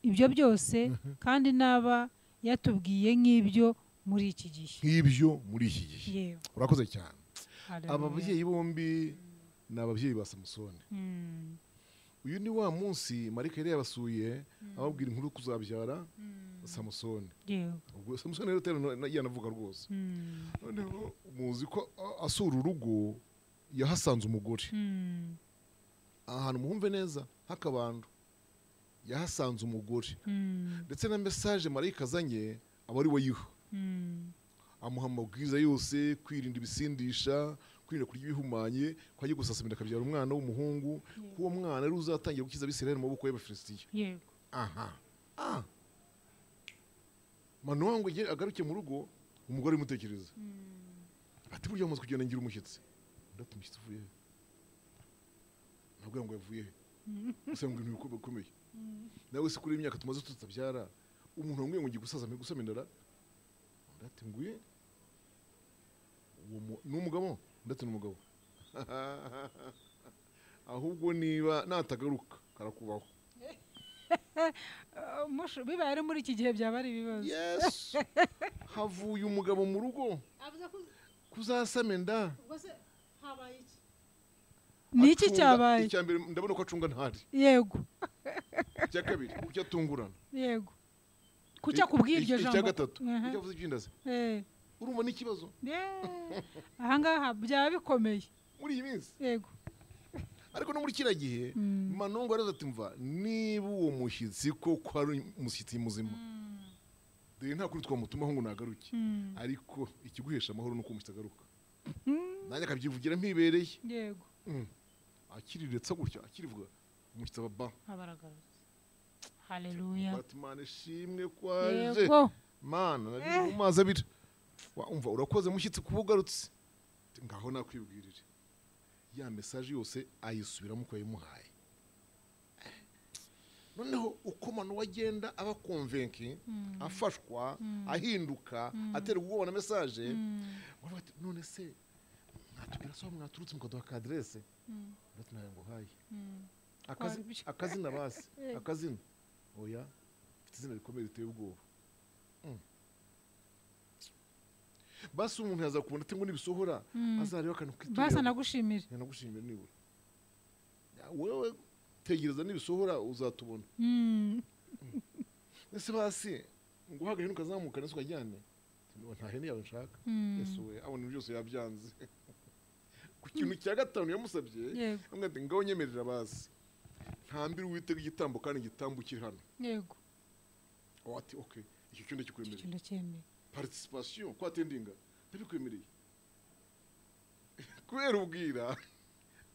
ibyo byose, kandi naba yatubwiye nk'ibyo muri iki gihe. Nk'ibyo muri iki gihe. Yego. Urakoze cyane. Haleluya. Aba babyeyi bombi ni ababyeyi ba Samusoni. Uyu ni wa munsi Marika yari yabasuye ababwira inkuru kuzabyara Samusoni. Yego. Ubwo Samusoni rero tera yanavuga rwose. Noneho muzi ko asura urugo yahasanze umugore. Ahantu muhumve neza hakabando yahasanze umugore. Ndetse na message Marika azanye aba ari we yiha. Amuha amabwiriza yose, kwirinda ibisindisha, kwirinda kurya ibihumanye, ko agiye gusasamira akabyara umwana w'umuhungu, ko uwo mwana ari uzatangira gukiza Abisirayeli mu maboko y'Abafilisitiya. Yego. Aha. Manowa ngo agaruke mu rugo, umugore amutekereza. Ati burya amaze kugenda ngira umushyitsi. Ndati umushyitsi uvuye he? Nabwo ngo yavuye he? Gusa ngo ibintu bikomeye. Nawe se kuri imyaka tumaze tutabyara, umuntu wambwiye ngo ngiye gusaza mbe gusamindara. Ndati nguye uwo n'umugabo, ndati n'umugabo. Ahubwo niba natagaruka karakubaho. Bibaye ari muri iki gihe byaba ari ibibazo. Yes. Havuye umugabo mu rugo kuzasamenda. Habaye iki? Ni iki cyabaye? Icya mbere ndabona ko acunga ntari. Yego. Icya kabiri kuki atungurana. Yego. Kuki akubwira iryo jambo? Icya gatatu kuki avuze iby'indazi. Urumva n'ikibazo? Ahangaha byaba bikomeye muri iyi minsi. Yego. Ariko no muri kiriya gihe Manongo araza ati mva niba uwo mushyitsi koko ari umushyitsi muzima, dore nta kuri twamutumaho ngo nagaruke, ariko ikiguhesha amahoro nuko umushyitsi agaruka. Nanjye akabyivugira mpibereye. Yego. Akiriretsa gutya akirivuga umushyitsi aba ba abaragarutse. Haleluya. Bati Mana ishimwe kwaje. Mana nari mu mazi abiri. Umva urakoze mushyitsi kuba ugarutse. Ngaho nakwibwirire. Ya message yose ayisubiramo uko yayimuhaye. Noneho uko Manowa agenda aba convaincu, afashwa, ahinduka, aterwa ubwoba na message, bati none se mwatubwira so mwaturutse mukaduha ka adresse? Ndati nayo ngo hayi. Akazina basi, akazina. Oya, mfite izina rikomeye riteye ubwoba. Basi umuntu yaza kubona ati ngo nibisohora azareba akantu kiturira. Basa nagushimira. Nagushimira nibura. Wewe tegereza nibisohora uzatubona. Ese basi ngo uhagahene ukazamuka nese ukajyane. Nta hene yawe nshaka. Yesu we abona byose yabyanze. Ku kintu cya gatanu yamusabye, amwe ati ngaho nyemerera basi. Ntambira uwitega igitambo kandi igitambo kiri hano. Yego. Ati okay, icyo cyo ndakikwemerera. Icyo ndacyemeye. Participation kwa attendinga ndabikwemereye. Kubera ubwira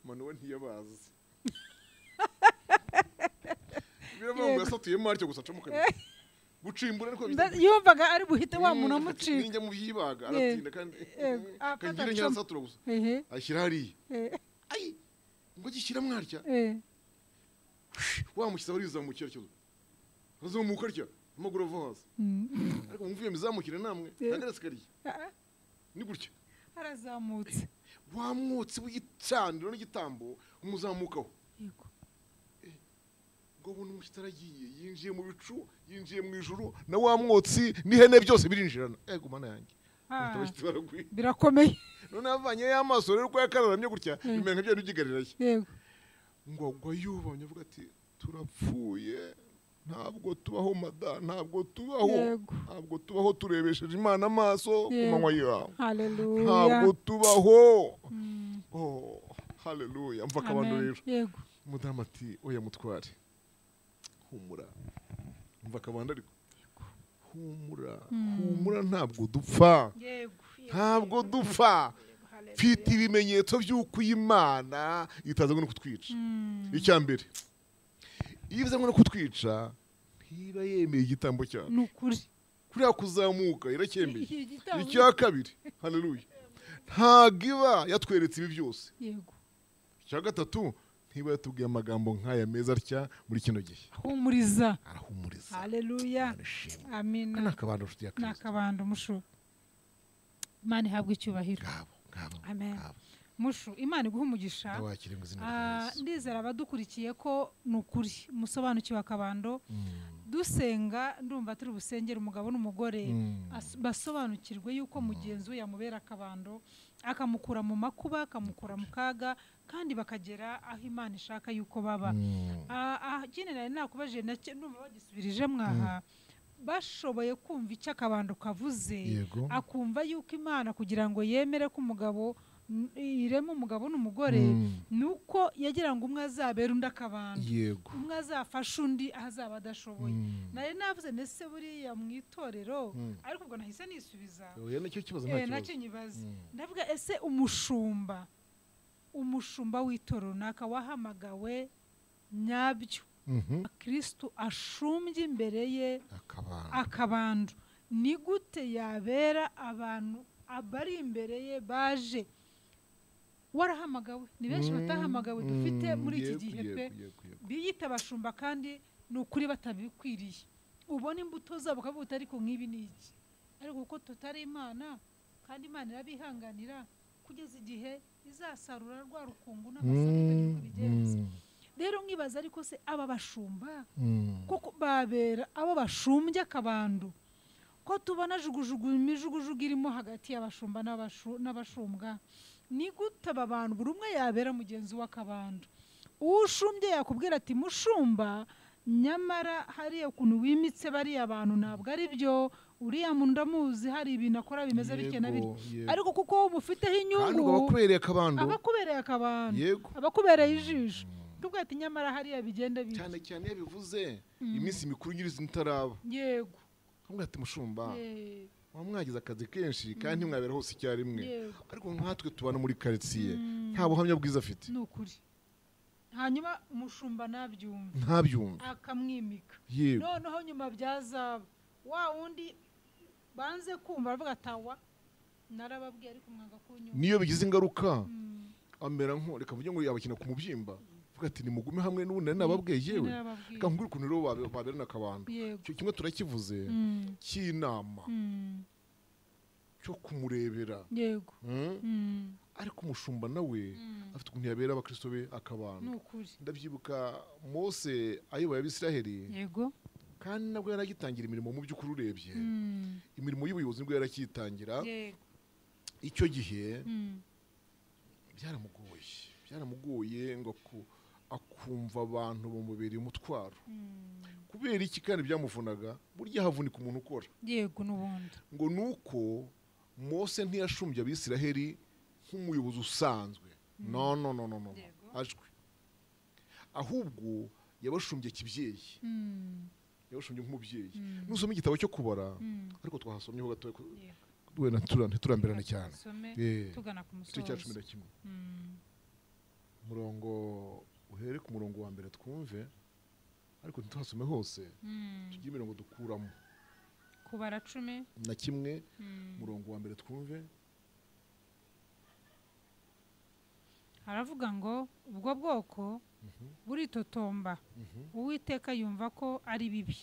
Manowa ntiyabazi. Biravuga ngo yasatuye maryo gusa acamo kabiri. Gucimbura ariko yumvaga ari buhite wa muntu amucika. Ninjya mu byibaga aratinda kandi kangira nyirasatura gusa. Ashyira hariya. Ai ngo gishyira mwarya. Wa mushyitsi abarizamukira cyo. Azamuka atya amaguru ava hasi. Ariko mwumviye mizamukire namwe ntagarasikaye. Ni gutya. Arazamutse. Wa mwotsi w'igicaniro n'igitambo umuzamukaho. Yego. Ngo ubona umushyitsi aragiye yinjiye mu bicu, yinjiye mu ijuru, na wa mwotsi n'ihene byose birinjirana. Ego mana yanjye. Birakomeye. None avanye y'amaso rero uko yakararamye gutya bimera nka bya by'igariraye. Yego. Ngo agwa yubonye avuga ati turapfuye. Ntabwo tubaho mada, ntabwo tubaho. Ntabwo tubaho turebesheje Imana amaso ku manywa yawe. Haleluya. Ntabwo tubaho. Oh, haleluya. Mva kabando rero. Yego. Mudamu ati oya mutware. Humura. Mva kabando ariko. Humura. Humura ntabwo dupfa. Yego. Ntabwo dupfa. Mfite ibimenyetso by'uko Imana itaza no kutwica. Icya mbere. Iyo iza no kutwica ntiba yemeye igitambo cyacu. Nukuri. Kuriya kuzamuka iracyemeye. Icya kabiri, haleluya. Ntabwo iba yatweretse ibi byose. Yego. Icya gatatu, ntiba yatubwiye amagambo nk'aya meza atya muri kino gihe. Ahumuriza. Arahumuriza. Haleluya. Amina. Nakabando nshuti ya Kristo. Nakabando mushu. Imana ihabwe icyubahiro. Ngabo, ngabo. Amen. Mushu, Imana iguhe umugisha. Ndawakire mu izina rya Yesu. Ndizera abadukurikiye ko ni ukuri musobanukiwe akabando. Dusenga ndumva turi busengera umugabo n'umugore basobanukirwe yuko mugenzi we yamubera akabando, akamukura mu makuba, akamukura mu kaga, kandi bakagera aho Imana ishaka yuko baba. Ikindi nari nakubajije ndumva bagisubirije mwaha, bashoboye kumva icyo akabando kavuze, akumva yuko Imana kugira ngo yemere ko umugabo irema umugabo n'umugore, nuko yagira ngo umwe azabera undi akabando, umwe azafasha undi ahazaba adashoboye. Nari navuze nese buriya mu itorero, ariko ubwo nahise nisubiza. Oya, nicyo kibazo, nta kibazo. Nacyo nyibaze. Ndavuga ese umushumba w'itorero runaka wahamagawe nyabyo, Kristo ashumbye imbere ye akabando, ni gute yabera abantu abari imbere ye baje warahamagawe? Ni benshi batahamagawe dufite muri iki gihe pe, biyita abashumba kandi ni ukuri batabikwiriye. Ubona imbuto zabo ukavuga ariko nk'ibi ni iki, ariko kuko tutari Imana kandi Imana irabihanganira kugeza igihe izasarura rwa rukungu n'amasaka ikagira uko ibigenza. Rero nkibaza ariko se aba bashumba koko babera abo bashumbye akabando, ko tubona jugujugu imijugujugu irimo hagati y'abashumba n'abashumbwa, ni gute aba bantu buri umwe yabera mugenzi w'akabando? Ushumbye yakubwira ati mushumba, nyamara hariya ukuntu wimitse bariya abantu ntabwo ari byo, uriya muntu ndamuzi hari ibintu akora bimeze bityo na bityo, ariko kuko wowe umufiteho inyungu, abakubereye akabando, abakubereye ijisho, tubwira ati nyamara hariya bigenda bityo. Cyane cyane iyo bivuze iminsi mikuru nyirizi ntaraba. Yego. Kamwe ati mushumba, mwagize akazi kenshi kandi ntimwabera hose icyarimwe, ariko nkatwe tubana muri quartier nta buhamya bwiza afite. Ni ukuri. Hanyuma umushumba ntabyumva akamwimika. Noneho nyuma byazaba wa wundi banze kumva aravuga atawa narababwiye ariko mwanga kunyumva. Niyo bigize ingaruka amera nko reka mvuge ngo yabakina ku mubyimba, vuga ati nimugume hamwe n'ubundi nababwiye yewe, reka nkubwire ukuntu rero baberana akabando. Icyo kimwe turakivuze cy'inama cyo kumurebera. Yego. Ariko umushumba nawe afite ukuntu yabera abakristo be akabando. Ndabyibuka Mose ayoboye Abisiraheli. Yego. Kandi nabwo yaragitangira imirimo mu by'ukuri urebye. Imirimo y'ubuyobozi nibwo yarakitangira. Icyo gihe byaramugoye ngo akumva abantu bamubera umutwaro. Kubera iki kandi byamuvunaga? Burya havunika umuntu ukora. Yego n'ubundi. Ngo nuko Mose ntiyashumbye Abisiraheli nk'umuyobozi usanzwe. No no no no no. Ajwe. Ahubwo yabashumbye kibyeyi. Yabashumbye nk'umubyeyi. Nusoma igitabo cyo kubara, ariko twahasomyeho gato wenda ntiturambirane cyane. Tugana ku musozo. Igice cya 11. Umurongo uhere ku murongo wa mbere twumve, ariko ntituhasome hose, tugire imirongo dukuramo. Kubara 11, umurongo wa mbere twumve. Haravuga ngo ubwo bwoko buritotomba, Uwiteka yumva ko ari bibi,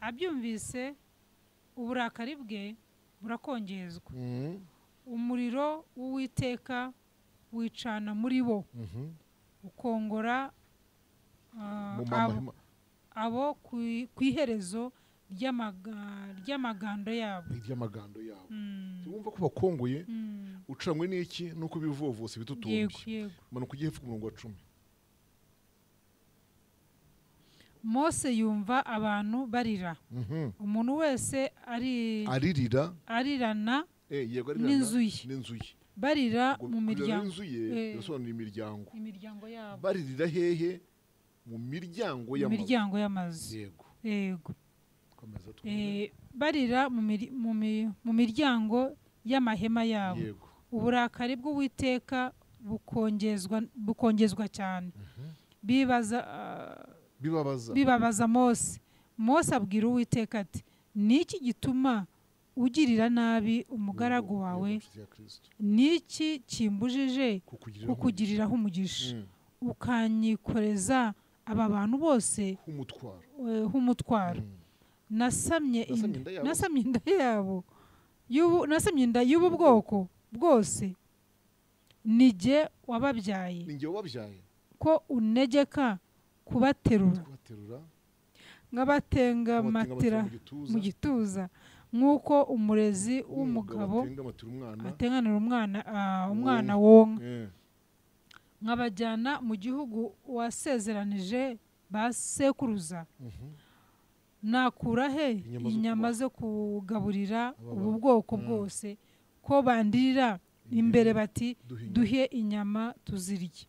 abyumvise uburakari bwe burakongezwa, umuriro w'Uwiteka wicana muri bo, ukongora abo ku iherezo ry'amagando yabo. Ry'amagando yabo. Wumva ko bakongoye ucamwe n'iki nuko bivovose bitutumbye. Manuka ugiye ku murongo wa 10. Mose yumva abantu barira. Umuntu wese aririra arirana n'inzu ye. Barira mu miryango. Inzu ye bisobanura imiryango. Imiryango yabo. Baririra hehe? Mu miryango y'amazu. Imiryango y'amazu. Yego. Yego. Barira mu miryango y'amahema yabo. Uburakari bw'Uwiteka bukongezwa cyane. Bibabaza Mose. Mose abwira Uwiteka ati niki gituma ugirira nabi umugaragu wawe? Niki kimbujije kukugiriraho umugisha, ukanyikoreza aba bantu bose h'umutwaro? Nasamye inda yabo, nasamye inda y'ubu bwoko bwose Ni jye wababyaye, ni jye wababyaye, ko unegeka kubaterura nkabatengamatira mu gituza nk'uko umurezi w'umugabo atenganira umwana wonka, nkabajyana mu gihugu wasezeranije ba sekuruza. Nakura he inyama zo kugaburira ubu bwoko bwose, ko bandirira imbere bati duhe inyama tuzirye?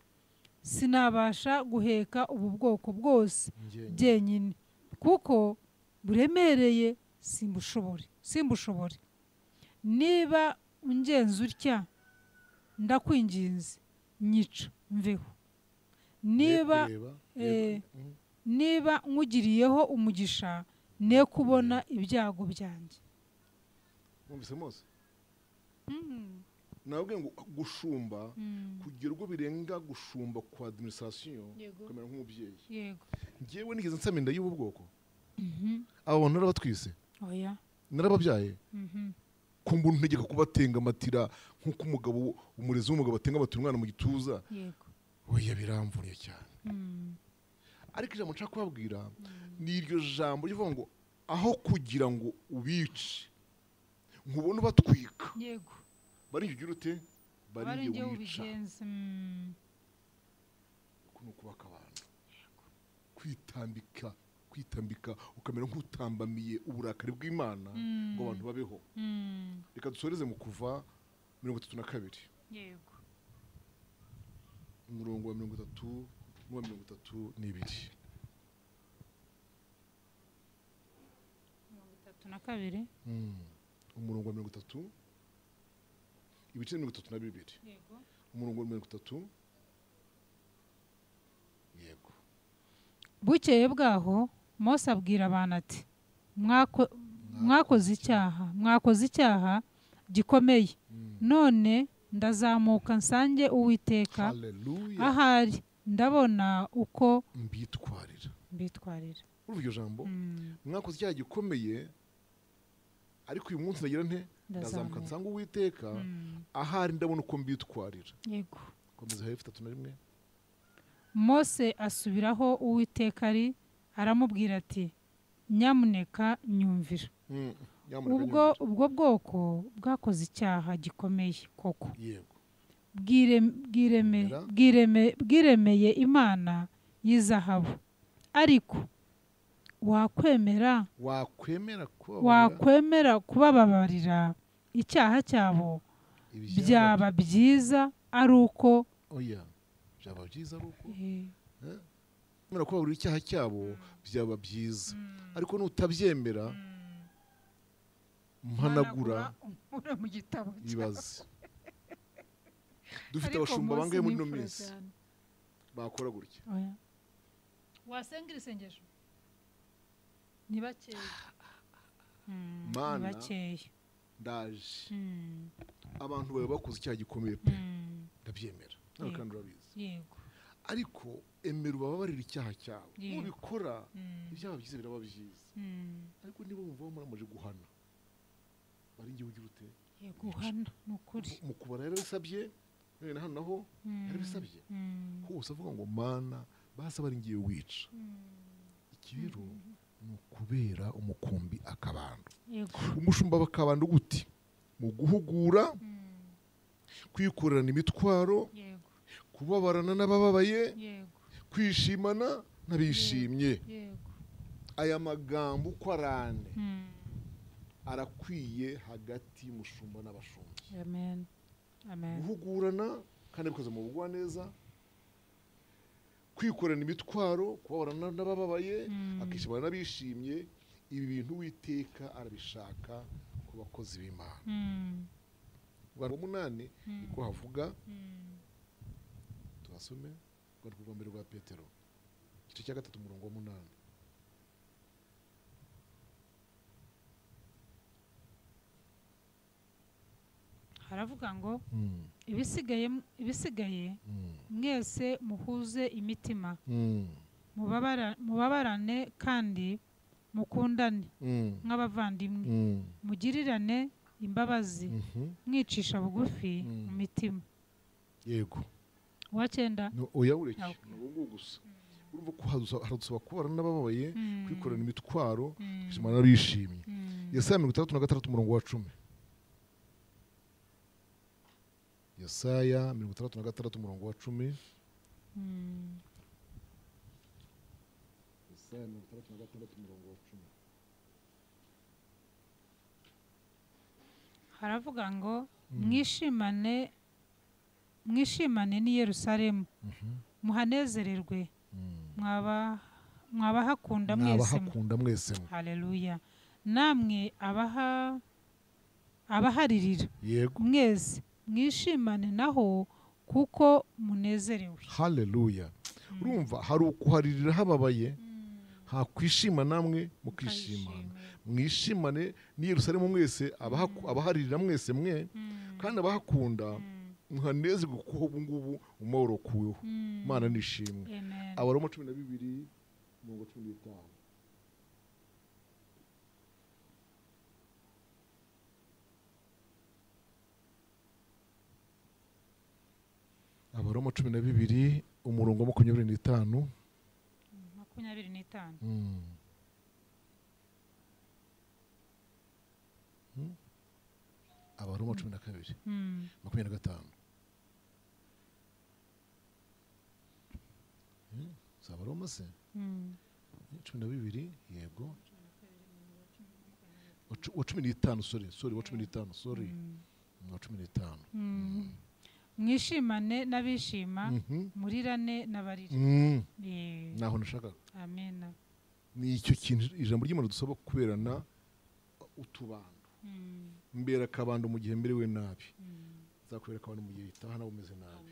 Sinabasha guheka ubu bwoko bwose jyenyine, kuko buremereye, simbushobore. Niba ungenza utya, ndakwinginze nyica mveho. Niba nkugiriyeho umugisha, ne kubona ibyago byanjye. Mwumvise Mose? Nababwiye ngo gushumba kugira ubwo birenga gushumba kwa administration, ukamera nk'umubyeyi. Yego. Njyewe nigeze nsama inda y'ubu bwoko. Abo bantu narabatwise. Oya. Narababyaye. Ko mbona ntegeka kubatengamatira nk'uko umugabo umurezi w'umugabo atengamatira umwana mu gituza. Yego. Oya, biramvuniye cyane. Ariko ijambo nshaka kubabwira ni iryo jambo rivuga ngo aho kugira ngo ubice nkubone ubatwika. Yego. Bari ugira ute? Bari wica. Kuno kubaka abantu. Kwitambika ukamera nk'utambamiye uburakari bw'Imana ngo abantu babeho. Reka dusoreze mu Kuva 32. Yego. Umurongo wa 30 n'uwa 32. 32. Umurongo wa 30, ibice 32. Yego. Umurongo wa 30. Yego. Bukeye bwaho Mose abwira abantu ati mwakoze icyaha gikomeye, none ndazamuka nsange Uwiteka ahari, ndabona uko mbitwarira. Urumva iryo jambo? Mwakoze icyaha gikomeye, ariko uyu munsi ndagira nte? Ndazamuka nsange Uwiteka ahari, ndabona uko mbitwarira. Yego. Komeza hepfo 31. Mose asubiraho Uwiteka ari, aramubwira ati nyamuneka nyumvira. Ubwo bwoko bwakoze icyaha gikomeye koko. Yego. Bwiremeye Imana y'izahabu, ariko wakwemera kubababarira icyaha cyabo, byaba byiza ari uko byaba byiza ari uko kubabarira icyaha cyabo byaba byiza, ariko nutabyemera mpanagura mu gitabo. Ibaze dufite abashumba bangahe muri no minsi bakora gutya? Wasenga isengesho ni bakeya. Mana ndaje, abantu bawe bakoze icyaha gikomeye pe, ndabyemera nawe kandi urabizi. Yego. Ariko emera ubababarira icyaha cyawe, nubikora ibyaha byiza biraba byiza. Ariko niba wumva muramaje guhana, bari ngiye ugira ute? Guhana nukuri. Mu kubara yarabisabye, none hano naho yarabisabye. Hose avuga ngo Mana basa bari ngiye wica. Ikibiro ni ukubera umukumbi akabando. Yego. Umushumba bakabando gute? Mu guhugura, kwikorerana imitwaro, yego, kubabarana n'abababaye, yego, kwishimana n'abishimye. Yego. Aya magambo uko arane arakwiye hagati y'umushumba n'abashumba. Amen. Amen. Guhugurana kandi bikoze mu bugwaneza, kwikorana imitwaro, kubabarana n'abababaye, akishimana n'abishimye. Ibi bintu Uwiteka arabishaka ku bakozi b'Imana. Rwanda 8 niko havuga. Tubasome Rwanda rwa mbere rwa Petero igice cya 3 umurongo wa 8. Haravuga ngo ibisigaye mwese muhuze imitima, mubabarane kandi mukundane nk'abavandimwe, mugirirane imbabazi, mwicisha bugufi mu mitima. Yego. Wa 9. Oya ureke. Ni gusa. Urumva ko haradusaba kubana n'abababaye, kwikorana imitwaro, kwishimana n'abishimye. Yesaya 66 umurongo wa 10. Yesaya 66 umurongo wa 10. Yesaya 66 umurongo wa 10. Haravuga ngo mwishimane ni Yerusalemu, muhanezererwe, mwabahakunda mwese. Haleluya. Namwe abaharirira mwese mwishimane naho kuko munezerewe. Haleluya. Urumva hari ukuharirira hababaye, hakwishima namwe mukishimana. Mwishimane ni Yerusalemu mwese, abaharirira mwese mwe, kandi abahakunda muhanezerwe kuko ubu ngubu umahoro kuweho. Imana nishimwe. Abaroma 12 umurongo 15. Abaroma 12 umurongo 25. 25. Abaroma 12 25. Abaroma se 12 yego wa 15 sorry wa 15 sorry wa 15. Mwishimane n'abishima, murirane n'abarira. Naho nashaka. Amen. Ni icyo kintu ijambo ry'Imana dusaba kuberana utubando. Mbera akabando mu gihe mberewe nabi, nzakubera akabando mu gihe itaha nawe umeze nabi.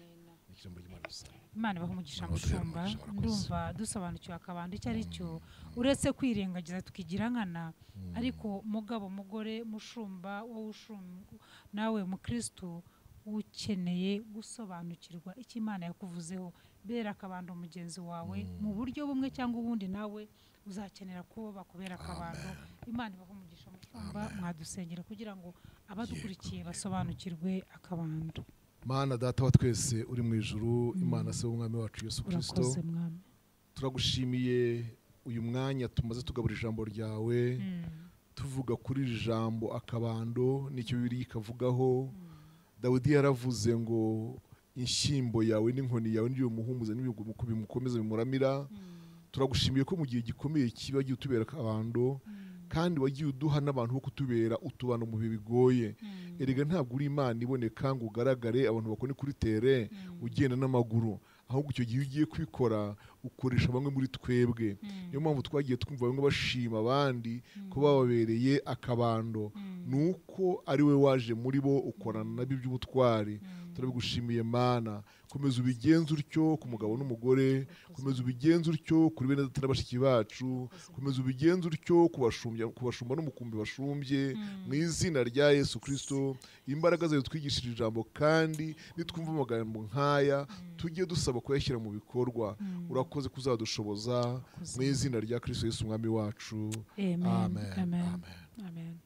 Ni ijambo ry'Imana dusaba. Imana ibahe umugisha mushumba. Ndumva dusobanukiwe akabando icyo ari cyo, uretse kwirengagiza tukigira nkana, ariko mugabo, mugore, mushumba, wowe ushumba nawe mukristo ukeneye gusobanukirwa icyo Imana yakuvuzeho, bera akabando mugenzi wawe mu buryo bumwe cyangwa ubundi, nawe uzakenera ko bakubera akabando. Imana ibahe umugisha mushumba, mwadusengera kugira ngo abadukurikiye basobanukirwe akabando. Mana data wa twese uri mu ijuru, Imana se w'umwami wacu Yesu Kristo, turagushimiye uyu mwanya tumaze tugabura ijambo ryawe, tuvuga kuri ijambo akabando n'icyo Bibiliya ikavugaho. Dawidi yaravuze ngo inshyimbo yawe n'inkoni yawe n'ibyo bimuhumuza n'ibyo bimukomeza bimuramira. Turagushimiye ko mu gihe gikomeye kiba giye utubera akabando, kandi wagiye uduha n'abantu bo kutubera utubano mu bihe bigoye. Erega ntabwo uri Imana iboneka ngo ugaragare abantu bakone kuri tere ugenda n'amaguru, ahubwo icyo gihe ugiye kwikora ukoresha bamwe muri twebwe. Niyo mpamvu twagiye twumva bamwe bashima abandi ko bababereye akabando, nuko ari we waje muri bo ukorana nabyo by'ubutwari. Turabigushimiye Mana, komeza ubigenze utyo ku mugabo n'umugore, komeza ubigenze utyo kuri bene data na bashiki bacu, komeza ubigenze utyo ku bashumba n'umukumbi bashumbye, mu izina rya Yesu Kristo. Imbaraga zawe twigishije ijambo, kandi nitwumva amagambo nk'aya tujye dusaba kuyashyira mu bikorwa. Urakoze kuzadushoboza mu izina rya Kristo Yesu umwami wacu. Amen. Amen. Amen.